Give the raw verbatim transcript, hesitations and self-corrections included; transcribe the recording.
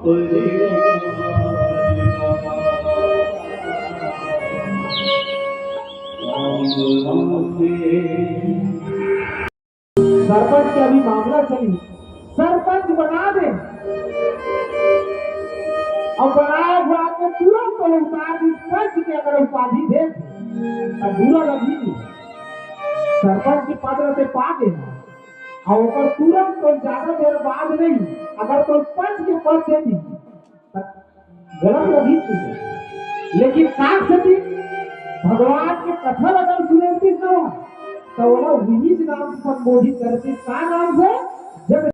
सरपंच के अभी मामला चली, सरपंच बना दे, अउ बनाए के बाद में तुरंत ओला उतार दी। पंच के अगर उपाधि दे, त बुरा लगी। सरपंच के पद रहिथे, पा गे, अउ ओकर तुरंत तो ज्यादा देर बाद नहीं, अगर तो पंच के पद दे दी, त गलत लगी तुझे। लेकिन का सेती भगवान के कथा अगर सुने रहितिस ना, त ओला उही नाम से संबोधित करतिस। का नाम से? जग